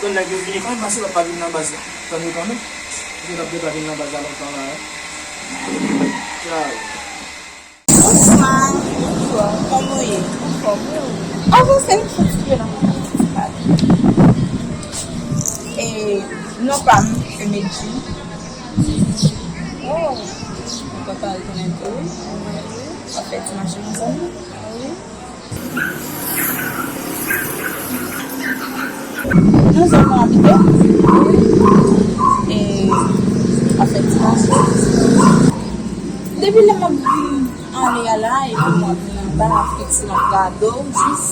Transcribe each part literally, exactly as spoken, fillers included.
Nèg yo vini kanmenm, paske lòt pa vin nan baz la. Tann yo kanmenm. Yo t ap deja vin nan baz la lontan la, wi. Sa yo. Bonswa. Bonswa. Kòman w ye? Anfòm, wi. Avanse, m soti nan pale. E, non pa m, se Medjy. Oh, mwen kontan retounen tou, wi. W ap fè ti mache nan zòn nan? Wi. Nan zòn mwen abite, e, w ap fè ti mache. Depi lè m ap vin anlè a la, epi m ap vin anba, m ap gade w, jis.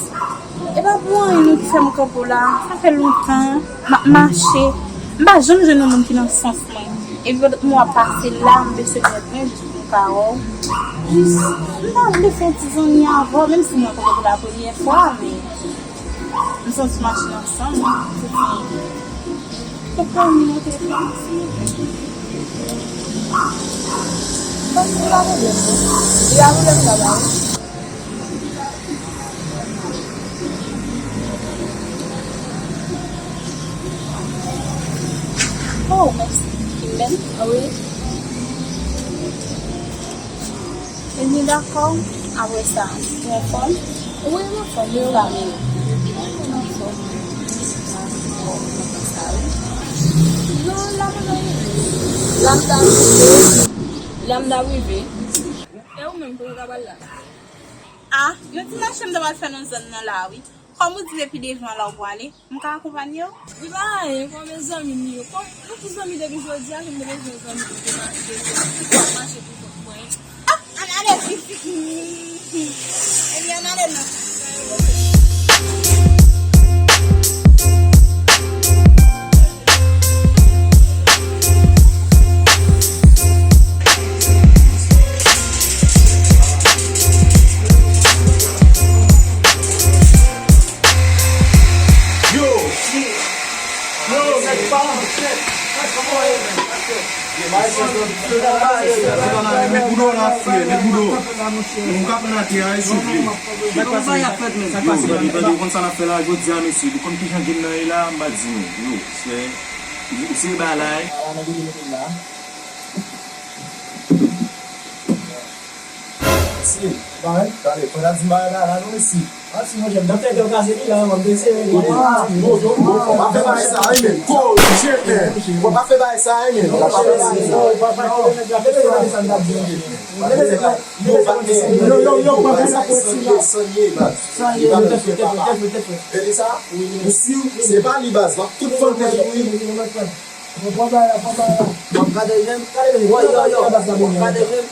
E pa pou anyen non ki fè m kanpe w la. Sa fè lontan m ap mache. M pa janm jwenn yon moun ki nan sans mwen. Epi pandan m ap pase la, m bezwen rèd mwen jis pou m ka wè w. Jis, m ta vle fè yon ti zanmi avè w, menm si mwen konprann pou la premyè fwa, men m santi machin ansanm, se fini. Ou pran nimewo telefòn, silvouplè? Ban m, li pa pwoblèm, non. Li pa pwoblèm, papa, wi. Oh, mèsi. Kimben? Ah wi. Ebyen, dakò. Apre sa, ou anfòm? Wi, m anfòm, wi, ou la menm? Mwen anfòm. Non, la m rive. La m ta rive. La m ta rive. E ou menm, kote w ta pral la? Ah, yon ti mache m ta pral fè nan zòn nan la, wi. Kòm ou di depi devan la ou prale, m ka akonpanye w? Di pa anyen, kòm e zanmi m yo. Kòm nou tout zanmi depi jodi a, ke m te bezwen zanmi pou te mache, pou ap mache pou kont mwen. Ah, ann ale, fi, fi. Ebyen, ann ale non. Yo! Yo, nèg pa. Met bouda w nan atè, met bouda w. Nou ka pran atè a, souple. Yo, tande, tande, ou konn sa n ap fè la, jodi a, mesye, nou konn kijan game nan ye la, m pa di nou. Yo, se, se bagay. Mesye, ba, tande, pandan di m bagay la, la, non, mesye. Pati, monchè, m t ap fè kè w kaze li la, mwen, m te sere. Kote? Ah, non, non, non, pa fè bagay sa, wi, men. Kote, men. Ou pa fè bagay sa, wi, men. Ou pa fè bagay sa. Yo, yo, yo, pran sa pou ti la. San ye, baz. San ye, tèt fè, tèt fè, tèt fè. Tande sa? Ou si, se pa li, baz. W ap tout fann tèt ou, wi. Bon, pran bagay la, pran bagay la. W ap gade jem. Gade jem. Yo, yo, yo. W ap gade jem.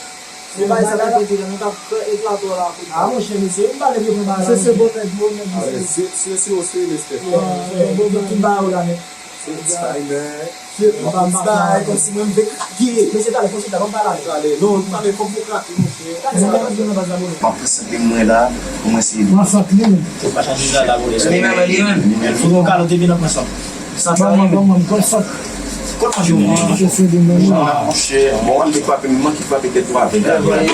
Se bagay sa k ap pran ti jan, nou t ap fè eklate w la kounye a. Ah, monchè, mesye, m pa vle pran bagay la, mesye. Se bon nèg, bon nèg, mesye. Se, se, se, se respè. Bon, bon, bon, tout bagay ou la, men. Se ti bagay, men. Se bon bagay, kòmsi mwen m vle krake. Mesye, talè, fò chita, ban m pale avè w. Talè, non, talè, fòk nou krake, monchè. Gade sa k ap pase nan baz la, bro. M ap prezante mwen la, pou mwen se. Pran sant li. Ou pa chanje la, la, bro. Nimewo li menm. Fout yon kalote epi nan pran sant. Sa ta rive. Kot manje w manje? Monchè, bon, w ap frape m, manke frape tèt ou avè l.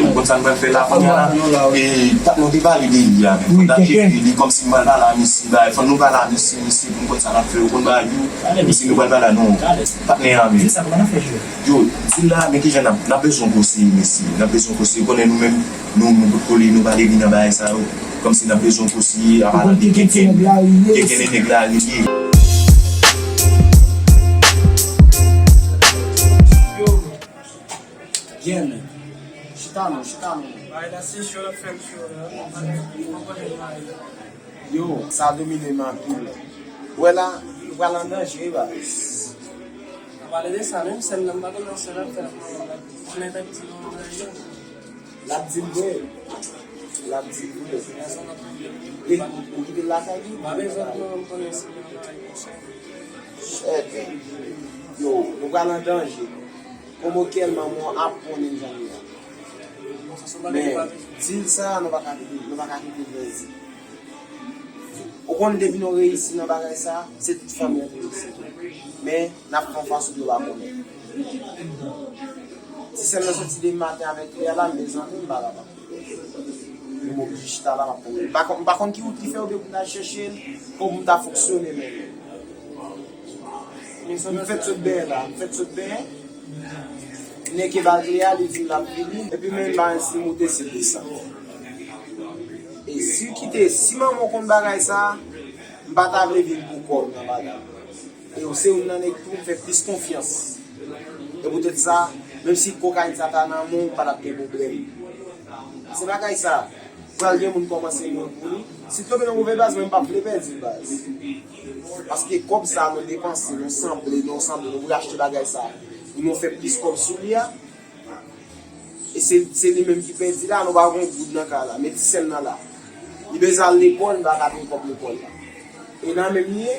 Ou konn sa n pral fè la kounye a la? E, nou te pale de li a, men fò n ta tcheke li kòmsi m pral pale a misye, bagay, fò nou pale a misye, misye, pou n konn sa n ap fè, ou konn bagay yo, misye nou pral pale a non, patnè a, men. Yo, di l la, men kijan n ap, n ap bezwen konseye, mesye, n ap bezwen konseye, ou konnen nou menm, nou, nou bout kole, nou pa leve nan bagay sa yo. Kòmsi n ap bezwen konseye, apa n ap kenken, kenken nèg la riye. Yo, Jenny, chita non, chita non. Bagay la se cho l ap fè m cho la. Yo, sa domine m anpil. Ou wè la, nou pral an danje, wi, baz. Pale de sa menm, sè m nan m pa konn nan sè l ap fè la. Mwen mèt ap di nou an danje. L ap di l vre. L ap di l vre. E ou kite l lakay li? Pa bezwen pran m konnen si mwen lakay konsa. Chèt. Yo, nou pral an danje. Kòm okèlman mwen ap konnen jan li ye a. Men, di l sa, nou pa ka kite, nou pa ka kite l reyisi. Ou konn depi nou reyisi nan bagay sa, se tout fanmi an ki reyisi tou. Men, n ap fè yon fason pou yo pa konnen. Ti sè m nan soti depi maten avèk li a la, mezanmi, m pa kapab. M oblije chita la, m ap tann. M pa konn, m pa konn ki wout li fè oubyen pou m ta chèche l, pou m ta fonksyone menm. M fèt sot benyen la, m fèt sot benyen. Nèg ki ba l kle a, li di m l ap vini. Epi men bagay si moute si desann. E si kite, si manman w konn bagay sa, m pa ta vle vin pou kò w nan bagay. E w se youn nan nèg tou m fè plis konfyans. E poutèt sa, menm si kokayin sa ta nan men w, pa t ap gen pwoblèm. Se bagay sa, pral gen moun kòmanse mwen pou li. Si l tonbe nan move baz, mwen m p ap vle pèdi l baz. Paske kòb sa nou depanse, nou sanble, nou sanble, nou vle achte bagay sa. Pou nou fè plis kòb sou li a. E se, se li menm ki pèdi la, nou pa gon goud nan kay la. Men ti sè l nan la. Li bezwen al lekòl, li pa ka peye kòb lekòl la. E nan menm li ye,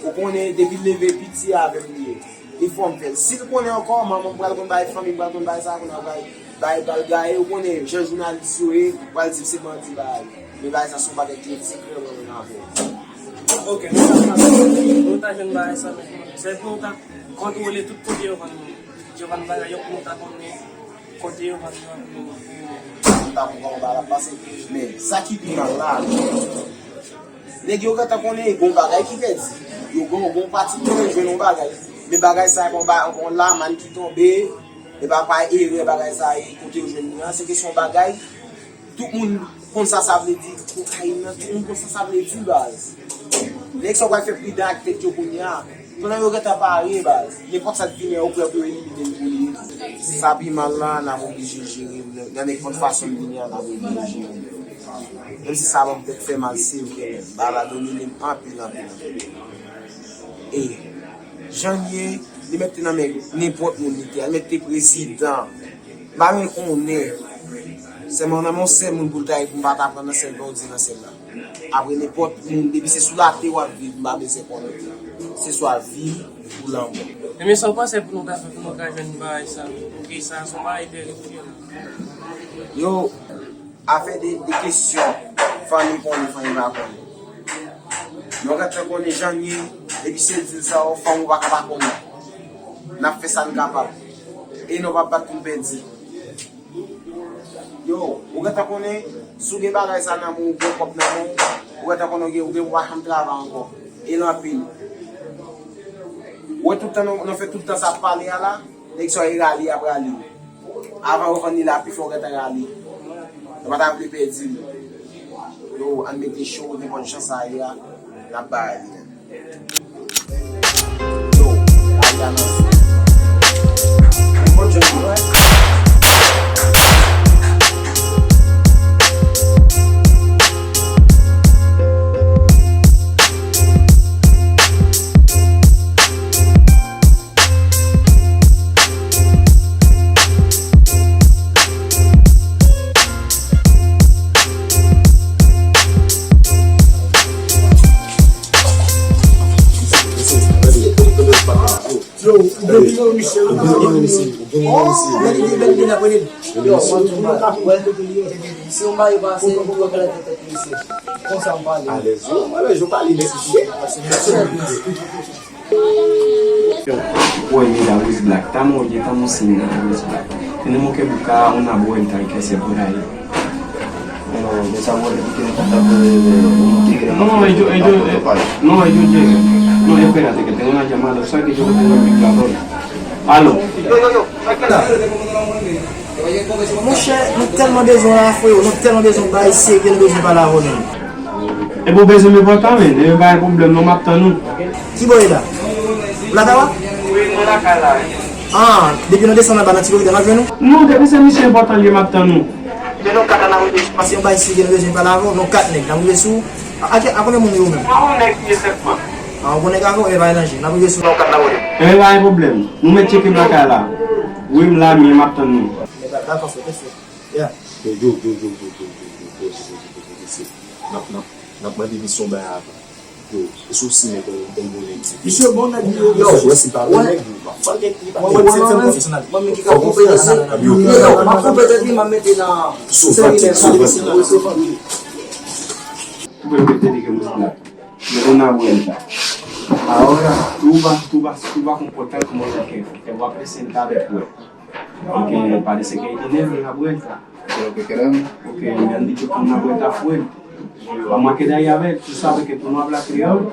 ou konnen depi l leve piti avè m li ye. E fò m fè l. Si l konnen ankò, manman m pral konn bay, fanmi m pral konn bay sa, konnen pral bay, pral gaye, ou konnen jan jounalis yo ye, pral di m se bandi bay. Men bagay sa se yon bagay ki yon sekrè mwen menm avè w. Ok, nou ta, nou ta jwenn bagay sa, men se pou nou ta kontwole tout kote yo vann, yo vann bagay yo pou nou ta konnen kote yo vann nan pou nou. Nou ta pou kòman bagay la pase. Men sa ki pi mal la, nèg yo gentan konnen gon bagay ki pèdi. Yo gon, gon pati ki jwenn yon bagay. Men bagay sa yon ba-, yon lamann ki tonbe, e pa pa erè bagay sa ye, kote yo jwenn li an, se kesyon bagay. Tout moun konn sa sa vle di kokayin nan, tout moun konn sa sa vle di baz. Nèg sa yo pral fè pridan ak tèt yo kounye a. Plan yo gentan pare baz. Nenpòt sa k vini an, yo prè pou yo elimine l pou li. Sa pi mal la, n ap oblije jere l. Nan nenpòt fason l vini an, n ap oblije jere l. Menm si sa ban m tèt fè mal, se vre, men bagay la domine m anpil, anpil, anpil. E jan l ye, li mèt te nan men nenpòt moun li te a, li mèt te prezidan. M pa menm konnen. Sèlman nan men yon sèl moun pou l ta ye, pou m pa ta pran nan sèl bondye nan syèl la. Apre nenpòt moun, depi se sou latè w ap viv, m pa bezwen konnen. Se swa vi ou lanmò. Ebyen, sa w panse pou nou ta fè pou nou ka jwenn bagay sa? Paske sa se yon bagay trè riskye. Yo, afè de, de kesyon, fanmi konnen, fanmi pa konnen. Nou gentan konnen jan n ye, depi se dil sa yo, fanm ou pa ka pa konnen. N ap fè sa n kapab. E nou p ap bat pou n pèdi. Yo, ou gentan konnen, si w gen bagay sa nan men w, ou gen kòb nan men w, ou gentan konnen ou gen, ou gen pou w pa janm travay ankò. E l anpil. Ou wè tout tan nou, nou fè tout tan sa ap pale a la, nèg sa yo rale, y ap rale. Avan yo vann li la, pi fò w gentan rale. Nou pa ta vle pèdi l. Yo, ann mete cho, nenpòt jan sa ye a, n ap bay li. Yo, Ariana. Nenpòt jan li ye. Yo, ou gen pignon, misye. Ou gen pignon, misye. Ou gen pignon, misye. Lè li gen, lè li gen, apre li. Yo, mwen tou, mwen tou, mwen tou, mwen tou. Si yon mari pa se, ou tou wè kèlè tèt misye. Konsa m pale. Alèz, yo, alèz, yo pale, mesye. Oye, mira, Wiz Black, estamos oyendo, estamos sin nada, Wiz Black. Tenemos que buscar una vuelta, hay que hacer por ahí. Pero de esa vuelta que tiene que estar de, de, de un tigre. No, ellos, ellos, eh, no, ellos llegan. No, espérate, que tengo una llamada. ¿Sabes que yo no tengo el vibrador? Aló. Monchè, nou tèlman bezwen w la, freo, nou tèlman bezwen w bay serye, nou bezwen pale avè w menm. Epi w bezwen m enpòtan, men, e pa yon pwoblèm non, m ap tann ou. Ki bò w ye la? Ou lakay ou a? Wi, mwen lakay la, wi. Ah, depi nou desann anba nan ti koridò, n ap jwenn ou? Non, depi se misye enpòtan li ye, m ap tann ou. Men nou kat la, n ap rete jis pase yon bay serye, nou bezwen pale avè w, nou kat nèg, n ap rive sou ou. A, a, a konbyen moun nou ye ou menm? Mwen yon nèg ki ye sèlman. Ah, yon bon nèg avè w, men pa yon danje. N ap rive sou ou. Enben pa gen pwoblèm. Nou mèt tcheke lakay la. Wi, m la, men m ap tann nou. Dakò, frè, tèt frè. Yeah. Yo, yo, yo. N ap, n ap, n ap mande misye yon bagay avan. Yo, e sou simen pou, pou m boule. Misye bon nèg li ye. Yo, wè si pa bon nèg li, pa fè nèg li, pa fè nèg li. Mwen menm ki ka konpetans. Yo, m ap konpetans li, m ap mete nan seri nèg sa. Sou fanmi. Tú puedes pedir que me. Yo, una vuelta. Ahora, tú vas, tú vas, tú vas a comportarte como lo que te voy a presentar después. Porque parece que hay dinero en la vuelta. Pero que queremos. Porque me han dicho que una vuelta fuerte. Vamos a quedar ahí a ver, tú sabes que tú no hablas criol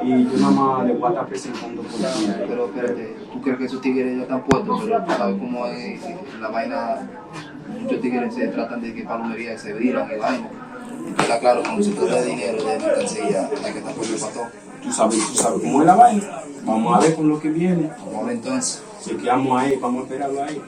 y yo nada más le voy a estar presentando por ti ahí. Pero espérate, tú crees que eso tigres ya están puestos, pero tú sabes cómo es la vaina. Muchos tigres se tratan de que palomería y se viran y vaina. Y tú estás claro, con un sitio de dinero, de mercancía, hay que estar puesto para todo. Tú sabes, tú sabes cómo es la vaina. Vamos a ver con lo que viene. Vamos a ver entonces. Chequeamos ahí, vamos a esperarlo ahí.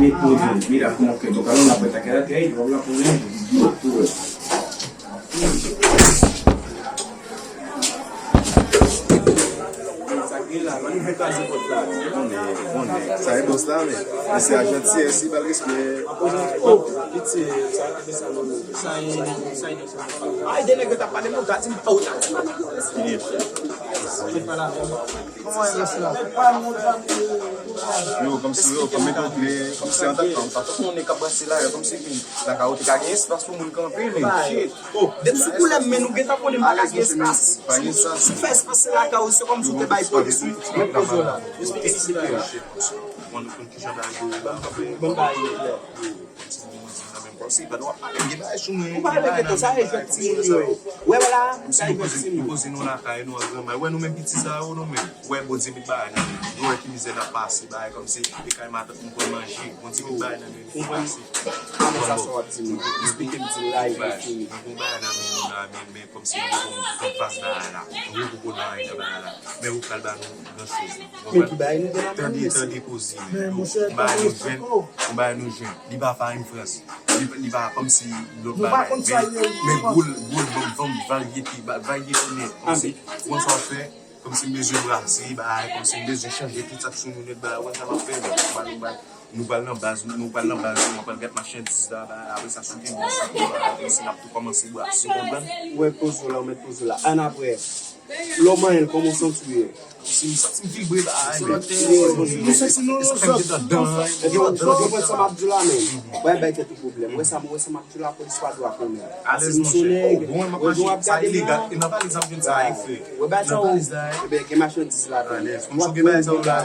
Mi pollo, mira, como que tocaron la puerta, quédate ahí, yo hablo con ellos. Sa gen la, ann ouvri kazi pòt la. Konnen, konnen. Sa e bòs la, men. Men se a jantiyès, li ba l respè. Piti, sa te desann nan men. Sa e, sa e desann. Ay, de nèg yo t ap pale, mwen gad, m pa ou ta di, mwen gad, respè. Kòman e rès la? Yo, kòmsi, yo, kòm mete w kle, kòmsi an tan, an tan, tout moun e k ap brase la, yo, kòmsi, lakay ou te ka gen espas pou moun kanpe, men, shit. Oh, depi sou koulè m, men nou gentan konnen m pa ka gen espas. Si w fè espas se lakay ou, se kòmsi w te bay polis ou. Mèt poze w la. Esplike, esplike. Bon, nou konn kijan bagay yo ye. Bon, bagay yo klè. Ou pa respekte sa, e jwèt timoun yo ye. Wè, wè la, sa e jwèt timoun. Poze nou lakay nou an granmay. Wè nou menm piti sa yo, nou menm. Wè, Bondye met bagay nan men nou. Nou wè ki mizè n ap pase, bagay kòmsi, e kay matant nou pran manje. Bondye met bagay nan men nou. Konprann? Sa w ap di nou. Esplike m, di m la, e fini. Nou gon bagay nan men nou la, men, men kòmsi nou gon, gon fas bagay la. Nou poko nan anyen nan bagay la. Men ou pral ba nou gran choz. Men ki bagay nou gen nan men nou, mesye? Tande, tande koze. Men, monchè, tande franko. Yon bagay nou jwenn, yon bagay nou jwenn. Li pa Farine France. Li, li pa kòmsi lòt bagay. Men, men goul, goul, banm, banm varyete, ba-, varyete nèt. Kòmsi, konn sa w fè, kòmsi m bezwen brase, bagay, kòmsi m bezwen chanje tout sa k sou nou nèt, bagay, wè sa m ap fè, men, nou pral, nou pral, nou pral nan baz, nou pral nan baz, nou pral gad machandiz la, bagay, apre sa, sou gen bous, bagay, kòmsi n ap tou kòmanse brase, w konprann? Wè, poze w la, w mèt poze w la. Annapre, lè w manyen l, kòman w santi w ye? Si, si m vibre bagay, men. Ou santi nou lòt zòt. Ou konprann sa m ap di w la, men. Bay, bay tèt ou pwoblèm. Wè sa, wè sa m ap di w la, polis pa dwe konnen. Alèz, monchè. Oh, bon, m ap mache. Sa ilegal. E nan valiz m ap jwenn sa, frè. Wè, bay sa ou. Ebyen, gen machandiz ladan. Alèz. Kòmsi w gen bagay sa ou la.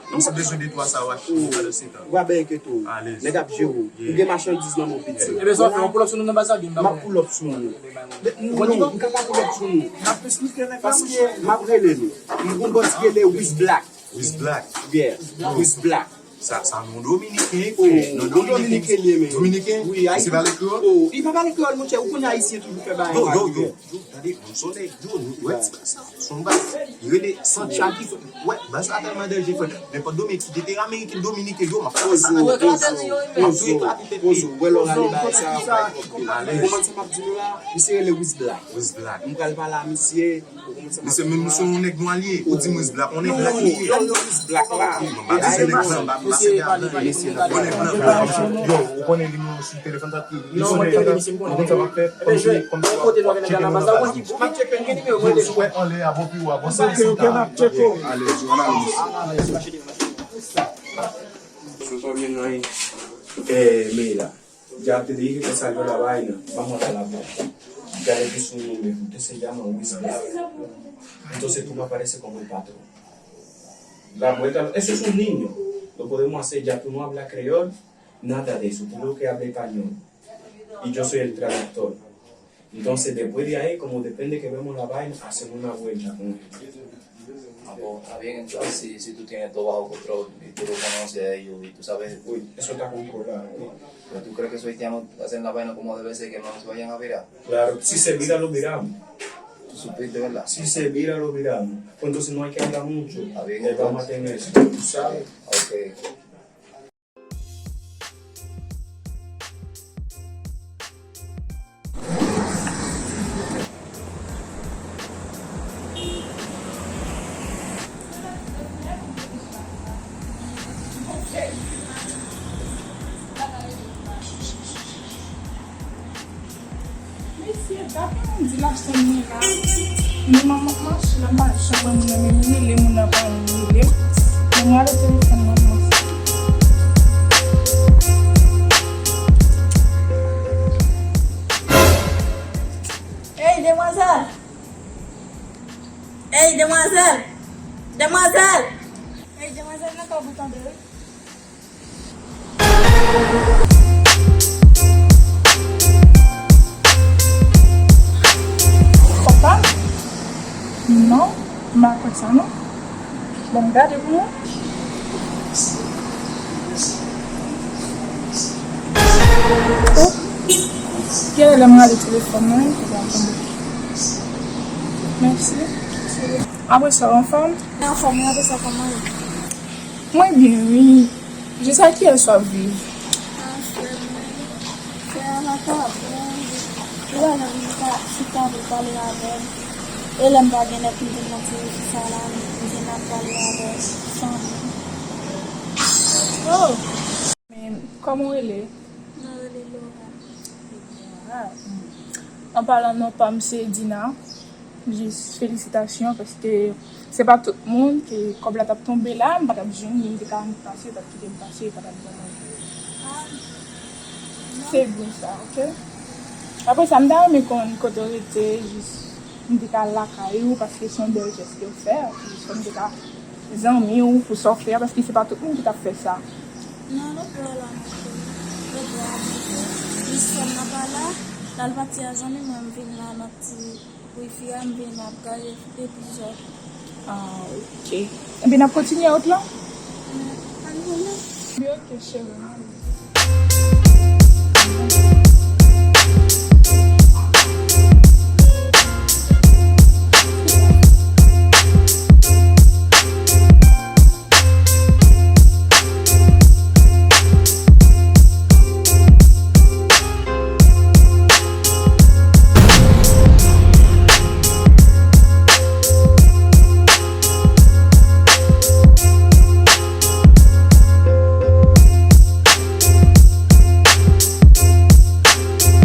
Kòmsi w bezwen de twa sa ou achte, ou pa de se tan. Ou pa bay enkyete w. Alèz. Nèg ap jere w. Ou gen machandiz nan men w, piti. Ebyen, sa w fè, w pull up sou nou nan baz la, byen. M ap pull up sou nou. Non, m ka pa pull up sou nou. Paske m ap rele nou. M gon bòs ki rele Wiz Black. Wiz Black. Yeah, Wiz Black. Sa, sa non dominiken, frè. Non dominiken li ye, men. Dominiken? Wi, Ayisyen. Li pale kreyòl? Oh, li pa pale kreyòl, monchè. Ou konnen Ayisyen toujou fè bagay mal. Yo, yo, yo, yo, tande, m sonje, yo, nou, wè, ti baz sa, se yon baz. Li rele Santiago, frè. Wè, baz la tèlman danje, frè. Nenpòt dominiken, ki te ameriken, dominiken, yo, m ap fè sa. Pozo, pozo, pozo. Wè lè w rale bagay sa, w bay kòb. Ou konprann sa m ap di nou la? Misye rele Wiz Black. Wiz Black. M pral pale a misye. Misye, menm si yon nèg nwa li ye, ou di m Wiz Black, yon nèg black li ye. Non, non, Wiz Black la. Bon, m pa bezwen nèg blan, m pa, m pa sèvi a blan. Bon, nèg blan, blan. Yo, ou konnen nimewo sou telefòn sa ki li sonnen, ou konn sa m ap fè, kòmsi, kòmsi w ap tcheke nimewo sa. M ap tcheke nimewo, mwen. Yo, sou wè anlè a, bon, pi w a, bon, se sa. Alèz, yo, analiz. Sou sa w byen nan, eh, men la. Ya te dije que salió la vaina. Vamos a la vaina. Ya le puso un nombre. Usted se llama Wiz Black. Entonces tú me apareces como el patrón. La vuelta, eso es un niño. Lo podemos hacer ya. Tú no hablas creol, nada de eso. Tú lo que hablas español. Y yo soy el traductor. Entonces, después de ahí, como depende que vemos la vaina, hacemos una vuelta con él. Ah, bon, está bien, entonces, si, si tú tienes todo bajo control y tú lo conoces a ellos y tú sabes. Uy, eso está controlado, ¿no? Pero tú crees que esos haitianos hacen la vaina como debe ser, que no se vayan a virar? Claro, si se vira, lo viramos. Tú supiste, ¿verdad? Si se vira, lo viramos. Pues entonces no hay que hablar mucho. Está bien, eh, vamos a entonces. Tener eso, tú sabes. Ok. Mesye, gade yon di l ap tann mwen la. Men manman m ap mache, l ap mache, mwen, mwen, men m rele moun nan, pa rele m. Men mwen ale telefòn nan, mwen. Ey, demwazèl! Ey, demwazèl! Demwazèl! Ey, demwazèl nan Ou tande, wi. Papa? Non, m pa kwè sa non. Bon, m gade pou mwen. Oh, genlè lè m gade telefòn mwen, li pa tonbe. Mèsi. Apre sa, w anfòm? Mwen anfòm, wi, apre sa, kòman ye? Mwen byen, wi. Jis ak kiyès w ap viv? Ah, frè mwen. Frè a pa ka bon. Li pa janm ka chita pou l pale avè m. E lè m pa gen nèt, m vin nan ti refi sa la, m vin ap pale avè fanmi m. Oh! Men, kòman w rele? Mwen rele Laura. Laura, hmm. An palan non pa m, se Dina. Jis felisitasyon, paske se pa tout moun ke kòb la t ap tonbe la, m pa t ap jwenn li, m te ka annik pase, yo t ap kite m pase, yo pa t ap ban mwen. Se byen sa, oke? Apre sa, m ta renmen konn kote w rete, jis m te ka lakay ou, paske se yon bèl jès ke w fè, jis fò m te ka zanmi w pou sa w fè a, paske se pa tout moun ki t ap fè sa. Non, lòt bò la, m ap fè. Lòt bò a, m ap fè. Jis fò m nan pa la, l al pati a zanmi mwen, m vin la, m ap ti Wi, fi a m vin ap gade epi zòt. Ah, oke. Ebyen, n ap kontinye wout lan? Pa gen pwoblèm. Ebyen, oke, cheri, m ale.